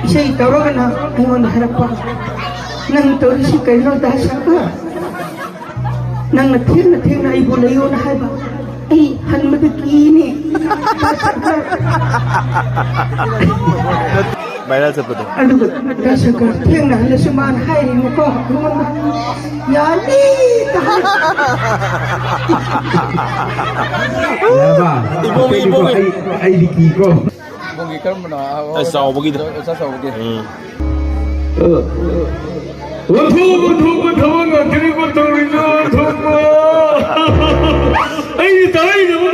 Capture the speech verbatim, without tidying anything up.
ꯏꯁꯩ ꯇꯧꯔꯒꯅ ꯑꯩꯉꯣꯟꯗ ꯍꯥꯏꯔꯛꯄ, "ꯅꯪ ꯇꯧꯔꯤꯁꯤ ꯀꯩꯅꯣ ꯗꯥ ꯁꯪꯀꯔ? ꯅꯪꯅ ꯊꯦꯡꯅ ꯊꯦꯡꯅ ꯑꯩꯕꯨ ꯂꯩꯌꯣꯅ ꯍꯥꯏꯕ, ꯑꯩ ꯍꯟꯕꯗ ꯀꯤꯅꯦ ꯗꯥ ꯁꯪꯀꯔ꯫" ꯚꯥꯏꯔꯦꯜ ꯆꯠꯄꯗꯣ꯫ ꯑꯗꯨꯒ ꯗꯥ ꯁꯪꯀꯔ ꯊꯦꯡꯅ ꯍꯜꯂꯁꯨ ꯃꯥꯅ ꯍꯥꯏꯔꯤꯅꯤꯀꯣ ꯑꯩꯉꯣꯟꯗ, "ꯌꯥꯅꯤ" ꯇ ꯍꯥꯏ꯫ ꯌꯥꯔꯕ? ꯏꯕꯣꯡ, ꯏꯕꯣꯡ꯫ ꯑꯩ, ꯑꯩꯗꯤ ꯀꯤꯀꯣ꯫ ꯏꯕꯣꯡꯒꯤ ꯀꯔꯝꯕꯅꯣ? ꯑꯣ, ꯑꯁ, ꯆꯥꯎꯕꯒꯤꯗꯣ꯫ ꯆꯥ ꯆꯥꯎꯕꯒꯤ꯫ ꯎꯝ꯫ ꯑꯣꯟꯊꯣꯛ ꯑꯣꯟꯊꯣꯛꯄ ꯊꯕꯛ ꯉꯥꯛꯇꯅꯤꯀꯣ ꯇꯧꯔꯤꯗꯣ, ꯑꯣꯟꯊꯣꯛꯄ꯫ ꯑꯩꯗꯤ ꯇꯥꯔꯛꯏꯗꯕ